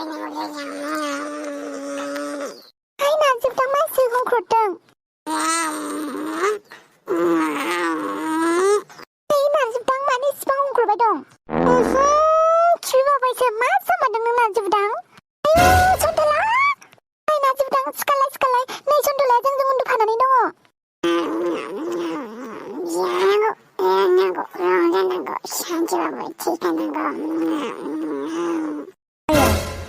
Hai nancipkan masih kong kruteng. Hai nancipkan manis bang kong krut dong. Coba baca masa madang nancipkan. Ayo contohlah. Hai nancipkan sekali nih contohlah jangan untuk panani dong.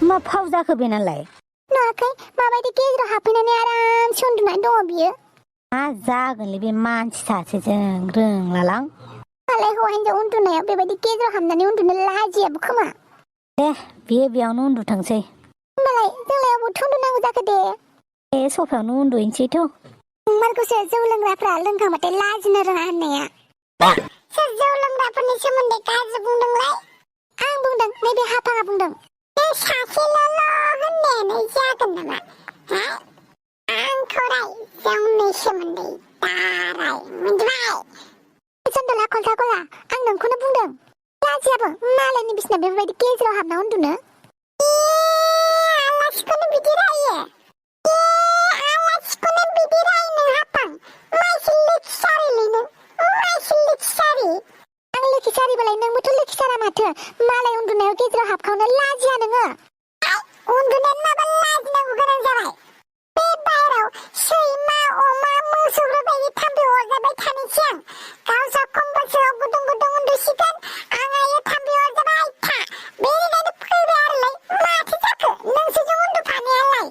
मा फाव जाखो बेनालाय नुवाखै माबायदि गेजेराव हाबफैनानै आरामसे उन्दुनानै दङ बियो मा जागोनलै बे मानसि सासेजों रोंलालां मालाय हौवा हिनजाव उन्दुनायाव बेबायदि गेजेराव हाबनानै उन्दुनो लाजियाबो खोमा दे बियो बेयावनो उन्दुथोंसै होमबालाय जोंलाय अबावथो उन्दुनांगौ जाखो दे बे सफायावनो उन्दुहैनोसैथ' नोंमारगौसो जौ लोंग्राफ्रा लोंखांबाथाय लाजिनो रोङा होननाया सोर जौ लोंग्राफोरनि सोमोन्दै गाज्रि बुंदोंलाय आं बुंदों नैबे हाफाङा बुंदों नों सासेल' होननायानो जागोन नामा आंखौराय जौनि सोमोन्दै दाराय मिथिबाय चन्दला खलथा गला आं नोंखौनो बुंदों लाजियाबो मालायनि बिसिना बेफोरबायदि गेजेराव हाबना उन्दुनो आलासिखौनो बिदि रायो आलासिखौनो बिदि रायो नों हाफां माइसि लोखिसारिलै नों माइसि लोखिसारि आं लोखिसारिबालाय नोंबोथ' लोखिसारा माथो मालाय उन्दुनायाव गेजेराव हाबखावनो लाजिया नोङो उन्दुनायानो माबा लाजिनांगौ गोनां जाबाय बे बाहेराव सैमा अमा मोसौफोरबायदि थाम्फै अरजाबाय थानोसै आं गावसा कम्बलसोआव गुदुं गुदुं उन्दुसिगोन आं आयो थाम्फै अरजाबाय था बेनिखायनो फैबाय आरोलाय माथो जाखो नोंसोरजों उन्दुफानायालाय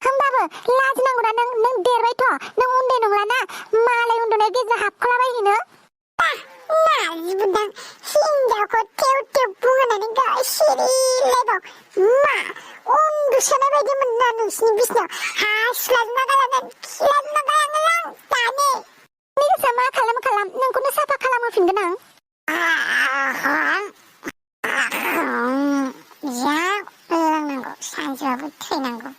होमबाबो लाजिनांगौना नों देरबायथ' नों उन्दै नंलाना मालाय उन्दुनाय गेजेराव हाबखलाबायहैनो नाजिबोदां हिनजावखौ टेव टेव बुंहोनानै सिरिलायबाव मा उन्दुसोनाय बायदि मोनना नोंसिनि बिसिनायाव हास्लाबना गालांगोन खिलाबना गालांगोन आं दानो नोंनि गोसोआ मा खालाम नोंखौनो साफा खालामहोफिनगोन आं जा लोंनांगौ सानसेबाबो थैनांगौ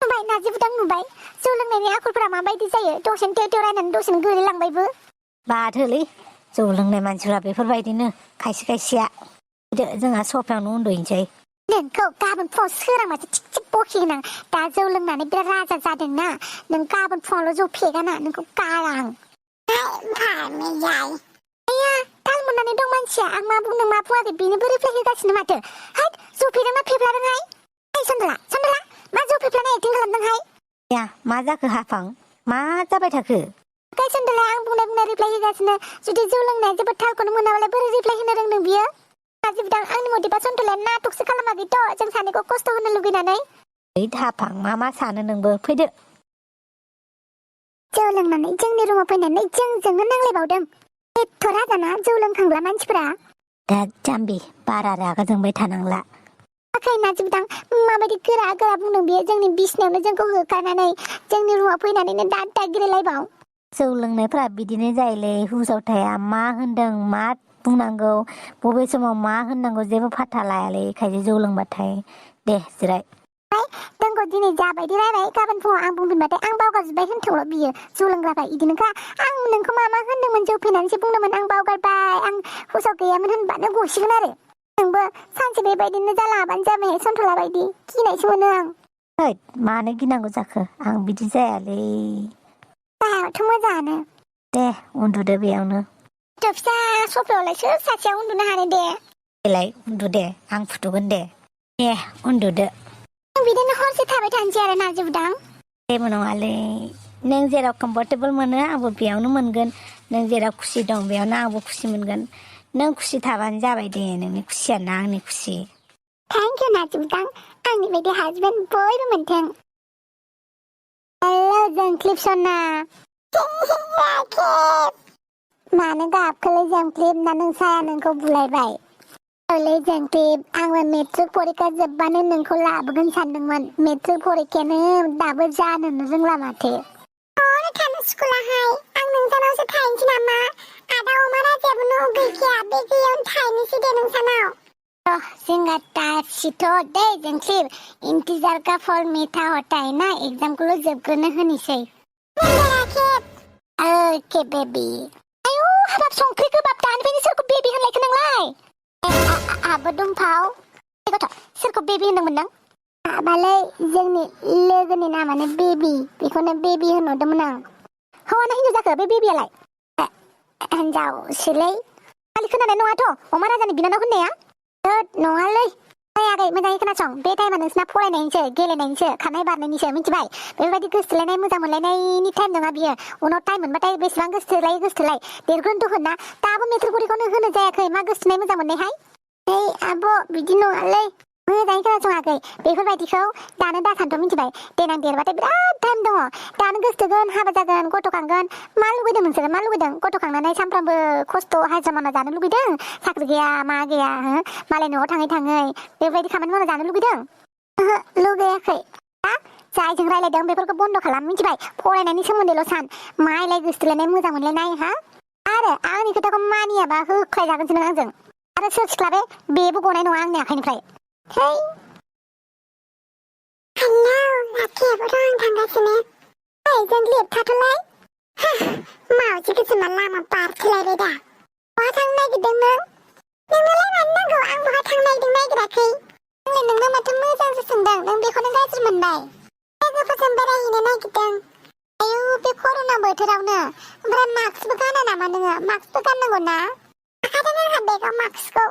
नुबाय नाजिबोदां नुबाय जौ लोंनायनि आखलफोरा माबायदि जायो दसेनो टेव टेव रायनानै दसेनो गोलैलांबायबो बाथोलै जौ लोंनाय मानसिफ्रा बेफोरबायदिनो खायसे खायसेया जोंहा सफायावनो उन्दुहैनोसै नोंखौ गाबोन फुङाव सोरांबासो थिक थिक बखिगोन आं दा जौ लोंनानै बिराद राजा जादोंना नों गाबोन फुङावल' जौ फेगाना नोंखौ गारा आं आया ताल मोननानै दं मानसिया आं मा बुंदों मा बुङाखै बेनोबो रिप्लाय होगासिनो माथो हैद जौ फेदोंना फेफ्लादोंहाय ओइ सन्दला मा जौ फेफ्लानाय एक्टिं खालामदोंहाय या मा जाखो हाफां मा जाबाय थाखो गाय सन्दला आं बुंनाय रिप्लाय होगासिनो जुदि जौ लोंनाया जेबो थालखौनो मोनाबालाय बोरै रिप्लाय होनो रोंदों बियो नाजिबोदां आंनि मथेबा सन्दलाया नाटकसो खालामाखैथ' जों सानैखौ खस्थ' होनो लुगैनानै ओइ हाफां मा सानो नोंबो फैदो जौ लोंनानै जोंनि रुमाव फैनानै जोंजोंनो नांलायबावदों एथ' रागाना जौ लोंखांब्ला मानसिफोरा दा जाम्बि बारा रागा जोंबाय थानांला आखै नाजिबोदां माबायदि गोरा बुंदों बियो जोंनि बिसिनायावनो जोंखौ होखारनानै जोंनि रुमाव फैनानैनो दाद गिरायलायबाव जौ लोंनायफ्रा बिदिनो जायोलै हुसाव थाया मा होनदों मा बुंनांगौ बबे समाव मा होननांगौ जेबो फाथा लायालै खायसे जौ लोंबाथाय दे जिराय जोंखौ दिनै जाबायदि रायबाय गाबोन फुङाव आं बुंफिनबाथाय आं बावगारजोब्बाय होनथोंल' बियो जौ लोंग्राफ्रा इदिनोखा आं नोंखौ मा होनदोंमोन जौ फैनानैसो बुंदोंमोन आं बावगारबाय आं हुसाव गैयामोन होनबानो गसिगोन आरो नोंबो सानसे बेबायदिनो जालाङाबानो जाबाय सन्थला बायदि गिनायसो मोनो आं हैद मानो गिनांगौ जाखो आं बिदि जायालै जायाथ' मोजाङानो दे उन्दुदो बेयावनो फिसा सफायावलाय सोर सासेया उन्दुनो हानो दे देलाय उन्दु दे आं फुथुगोन दे उन्दुदो बिदिनो हरसे थाबाय थानोसै आरो नाजिबोदां जेबो नङालै नों जेराव कम्फर्टेबल मोनो आंबो बेयावनो मोनगोन नों जेराव खुसि दं बेयावनो आंबो खुसि मोनगोन नों खुसि थाबानो जाबाय दे नोंनि खुसियानो आंनि खुसि थेंक इउ नाजिबोदां आंनि बायदि हासबेन्ड बयबो मोनथों हेलौ जोंख्लिब सना मानो गाबखोलै जोंख्लिब ना नों साया नोंखौ बुलायबाय औलै जोंख्लिब आंबो मेट्रिक परिखा जोब्बानो नोंखौ लाबोगोन सानदोंमोन मेट्रिक परिखायानो दाबो जानोनो रोंला माथो न'आवनो थानो सुखुलाहाय आं नोंसानावसो थाहैनोसै नामा आदा अमा राजायाबो न'आव गैखाया बे गैयावनो थाहैनोसै दे नोंसानाव जिंगा तासिथ' दे जोंख्लिब इंतजार का फल मीठा होता है ना एग्जामखौल' जोबग्रोनो होनोसै ओके बेबी आयौ हाबाब संख्रि गोबाब दानिफ्रायनो सोरखौ बेबी होनलायखो नोंलाय आबो दुमफाव गथ' सोरखौ बेबी होनदोंमोन नों बालाय जोंनि लोगोनि नामानो बेबी बेखौनो बेबी होनहरदोंमोन आं हौवाना हिनजाव जाखो बे बेबीयालाय हिनजावसोलै खालि खोनानाय नङाथ' अमा राजानि बिनानाव होननाया नङालै आगै मोजाङै खोनासं बे टाइमा नोंसिना फरायनायनिसो गेलेनायनिसो खारनाय बारनायनिसो मिथिबाय बेफोरबायदि गोसोथोलायनाय मोजां मोनलायनायनि टाइम नङा बियो उनाव टाइम मोनबाथाय बेसेबां गोसोथोलाय देरग्रोनोथ' होना दाबो मेट्रिक परिखौनो होनो जायाखै मा गोसोथोनाय मोजां मोननायहाय ओइ आब' बिदि नङालै मोजाङै खोनासङाखै बेफोरबायदिखौ दानो दासानथ' मिथिबाय देनां देरबाथाय बिराद टाइम दङ दानो गोसोथोगोन हाबा जागोन गथ' खांगोन मा लुगैदों नोंसोरो मा लुगैदों गथ' खांनानै सानफ्रामबो खस्थ' हाजिरा मावना जानो लुगैदों साख्रि गैया मा गैया मालाय न'आव थाङै बेबायदि खामानि मावना जानो लुगैदों लुगैयाखै जायजों रायलायदों बेफोरखौ बन्द' खालाम मिथिबाय फरायनायनि सोमोन्दैल' सान मालाय गोसोथोलायनाय मोजां मोनलायनाय हा आरो आंनि खोथाखौ मानियाबा होख्लायजागोनसो नों आंजों आरो सोर सिख्ला बेबो गनाय नङा आंनि आखाइनिफ्राय हेलौ लाखियाबोथ' आं थांगासिनो जों लेट थाथ'लाय मावजि गोसोमा लामा बारखोलायबाय दा बहा थांनो नागिरदों नों नोंनोलाय मानो नांगौ आं बहा थांनो नागिरदों नागिराखै आंलाय नोंनाव माथो मोजांसो सोंदों नों बेखौनो गाज्रि मोनबाय लोगोफोरजों बेरायहैनो नागिरदों आयौ बे कर'ना बोथोरावनो ओमफ्राय मास्कबो गाना नामा नोङो मास्कबो गाननांगौ ना लाखादों आंहा बेगाव मास्कखौ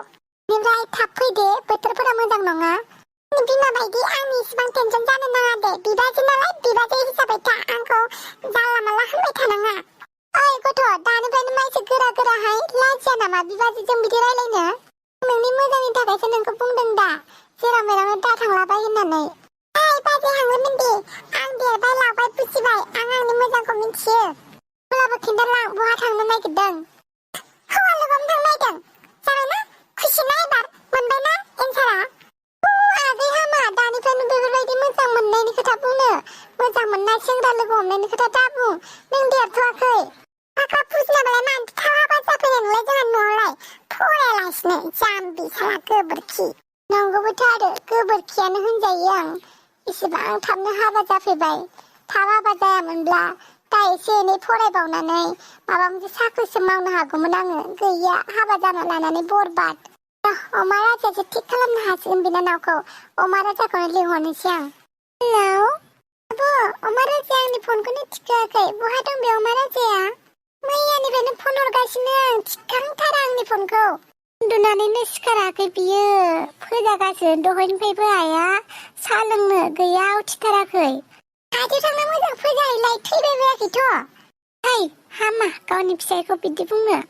बेनिफ्राय थाब फैदे बोथोरफोरा मोजां नङा बिमा बायदि आंनि इसिबां टेनसन जानो नाङा दे बिबाजै नालाय बिबाजै हिसाबै था आंखौ जानला मानला होनबाय थानाङा ओइ गथ' दानिफ्रायनो मानसि गोरा गोराहाय लाजिया नामा बिबाजैजों बिदि रायलायनो नोंनि मोजांनि थाखायसो नोंखौ बुंदों दा जेराव मेरावनो दा थांलाबाय होननानै ओइ बाजै हांगोमोन दे आं देरबाय लावबाय बुजिबाय आं आंनि मोजांखौ मिथियो अब्लाबो खिन्थालां बहा थांनो नागिरदों हौवा लोगोआवनो थांनो नागिरदों जाबायना खुसि ना एबार मोनबायना एन्सारा आगै हामा दानिफ्रायनो बेफोरबायदि मोजां मोननायनि खोथा बुंनो मोजां मोननाय सेंग्रा लोगो हमनायनि खोथा दा बुं नों देरथ'वाखै आखा फुजिनाबालाय मानोथो थाब हाबा जाफैनाय नोंलाय जोंहा न'आवलाय फरायालासिनो जाम्बि साला गोबोरखि नंगौबोथ' आरो गोबोरखियानो होनजायो आं इसेबां थाबनो हाबा जाफैबाय थाब हाबा जायामोनब्ला दा एसे एनै फरायबावनानै माबा मोनसे साख्रिसो मावनो हागौमोन आङो गैया हाबा जाना लानानै बरबाद अमा राजायासो थिग खालामनो हासिगोन बिनानावखौ अमा राजाखौनो लिंहरनोसै आं हेलौ आब' अमा राजाया आंनि फनखौनो थिखोआखै बहा दं बे अमा राजाया मैयानिफ्रायनो फन हरगासिनो आं थिखांथारा आंनि फनखौ उन्दुनानैनो सिखाराखै बियो फोजागासिनो दहायनिफ्रायबो आइया साहा लोंनो गैया उथिथाराखै खाथियाव थांना मोजां फोजाहैलाय थैबाय बायाखैथ' है हामा गावनि फिसायखौ बिदि बुंनो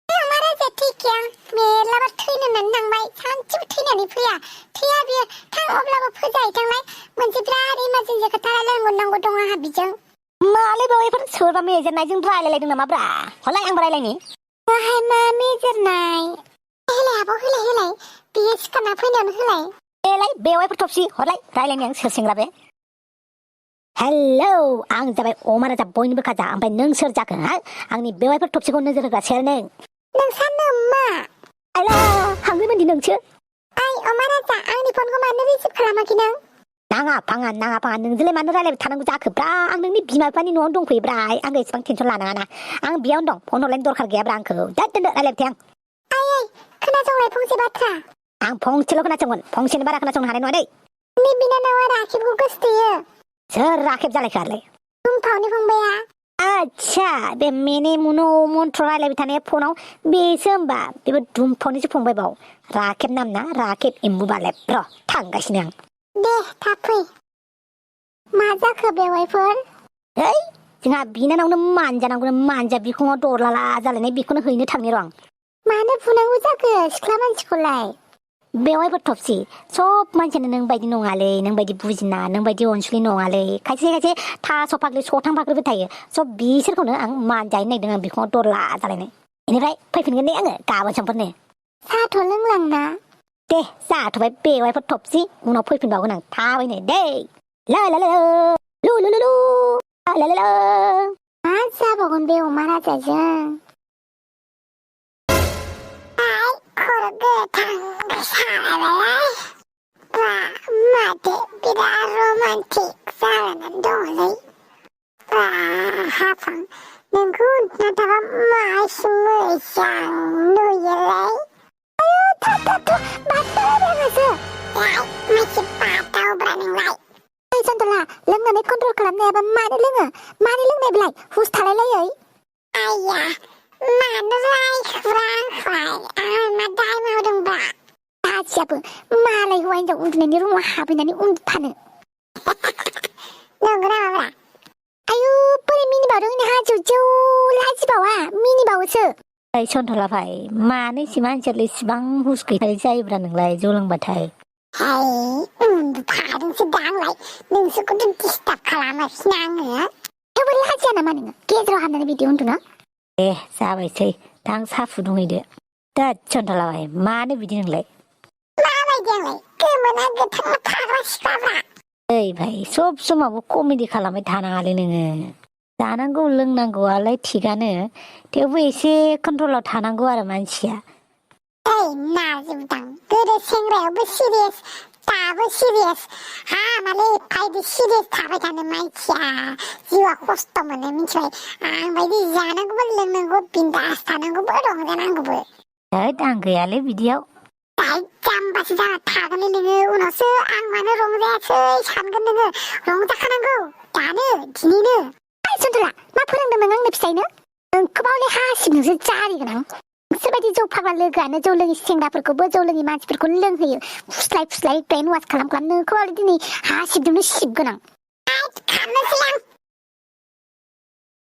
अमा राजाया थैखाया मेरलाबा थैनो होननानै थांबाय सानसेबो थैनानै फैया थैया बियो थां अब्लाबो फोजाहैथांलाय मोनसे बिराद इमारजेन्सि खोथा रायलायहरनांगौ दं आंहा बिजों मालै बेवहायफोर सोरबा मेजेरनायजों रायलायलायदों नामाब्रा हरलाय आंबो रायलायनि बाहाय मा मेजेरनाय होलाय आब' होलाय बियो सिखारना फैनायावनो होलाय एलाय बेवहायफोर थबसि हरलाय रायलायनि आं सोर सेंग्रा बे हेलौ आं जाबाय अमा राजा बयनिबो खाजा ओमफ्राय नों सोर जाखो हा आंनि बेवहायफोर थबसिखौ नोजोर होग्रा सेर नोंसानो मा आइला हांगोमोनदि नोंसो ओइ अमा राजा आंनि फनखौ मानो रिसिभ खालामाखै नों नाङा फाङा नोंजोंलाय मानो रायलायबाय थानांगौ जाखोब्रा आं नोंनि बिमा बिफानि न'आवनो दंफैयोब्रा आंखौ एसेबां टेनसन लानाङा ना आं बेयावनो दं फन हरलायनो दरखार गैयाब्रा आंखौ दोनदो रायलायबाय थां ओइ खोनासंलाय फंसे बाथ्रा आं फंसेल' खोनासंगोन फंसेनि बारा खोनासंनो हानाय नङा दै नोंनि बिनानावा राखेबखौ गोसोथोयो सोर राखेब जालायखो आरोलाय दुमफावनि फंबाया आच्छा बे मेने मुनो मन्थ्र रायलायबाय थानाया फनाव बेसो होमबा बेबो दुमफावनिसो फंबाय बाव राखेब नाम ना राखेब एम्बु बालेब र' थांगासिनो आं दे थाब फै मा जाखो बेवाइफोर है जोंहा बिनानावनो मानजानांगौनो मानजा बिखुङाव दरलाला जालायनाय बेखौनो हैनो थांनि र' आं मानो बुनांगौ जाखो सिख्ला मानसिखौलाय बेवहायबो थबसि सब मानसियानो नों बायदि नङालै नों बायदि बुजिना नों बायदि अनसुलि नङालै खायसे थास' फाग्लि सथां फाग्लिबो थायो सब बिसोरखौनो आं मानजाहैनो नागिरदों आं बिखुङाव दरला जालायनाय बेनिफ्राय फैफिनगोन दे आङो गाबोन समफोरनो साहाथ' लोंलांना दे जाथ'बाय बेवहायफोर थबसि उनाव फैफिनबावगोन आं थाबैनो दै ला ला ला लु लु लु लु ला ला ला मा जाबावगोन बे अमा राजाजों खर' गोथां सालायबाय बा माथो बिराद रमान्टिक जानानै दङलै बा हाफां नोंखौ उन्दुना थाबा मासे मोजां नुयोलै आयौ बादावलायबायसो मासे बादाव मावब्रा नोंलाय ओइ सन्तला लोंनानै कन्ट्रल खालामनो हायाबा मानो लोङो मानो लोंनाय बेलाय हुस थालायलायै आइया मानो रायखोब्रा आंखौलाय आं मा दाय मावदोंब्रा दासियाबो मालाय हौवा हिनजाव उन्दुनायनि रुमाव हाबहैनानै उन्दुफानो नंगौ नामाब्रा आयु बोरै मिनिबावदों नोंहा जौ लाजिबावा मिनिबावोसो ओइ सन्तला भाइ मानो एसे मानसियालाय इसिबां हुस गैथारै जायोब्रा नोंलाय जौ लोंबाथाय हाय उन्दुफादोंसो दा आंलाय नोंसोरखौथ' डिस्टार्ब खालामाखिना आङो थेवबो लाजिया नामा नोङो गेजेराव हाबनानै बिदि उन्दुनो ए जाबायसै दा आं साहा फुदुंहैदो दा सन्तला भाइ मानो बिदि नोंलाय माबायदि आंलाय गोमोना गोथां थाग्रा सिख्लाब्रा ओइ भाइ सब समावबो कमेडि खालामबाय थानाङालै नोङो जानांगौ लोंनांगौआलाय थिगानो थेवबो एसे कन्ट्रलाव थानांगौ आरो मानसिया ओइ नाजुबदां गोदो सेंग्रायावबो सिरियास दाबो सिरियास माने बायदि सिरियास थाबाय थानो मानसिया जिउआ खस्थ' मोनो मिथिबाय आं बायदि जानांगौबो लोंनांगौ बिन्दास थानांगौबो रंजानांगौबो होद आं गैयालै बिदियाव दाय जाम्बासो जाना थागोनलै नोङो उनावसो आं मानो रंजायासै सानगोन नोङो रंजाखानांगौ दानो दिनैनो ओइ सन्तला मा फोरोंदों नों आंनि फिसायनो नोंखौबावले हासिब नोंसो जारि गोनां नोंसोरबायदि जौ फाग्ला लोगोआनो जौ लोङि सेंग्राफोरखौबो जौ लोङि मानसिफोरखौ लोंहोयो फुस्लाय ब्रेन वास खालाम नोंखौबावले दिनै हासिबजोंनो सिबगोन आं खालामनोसै आं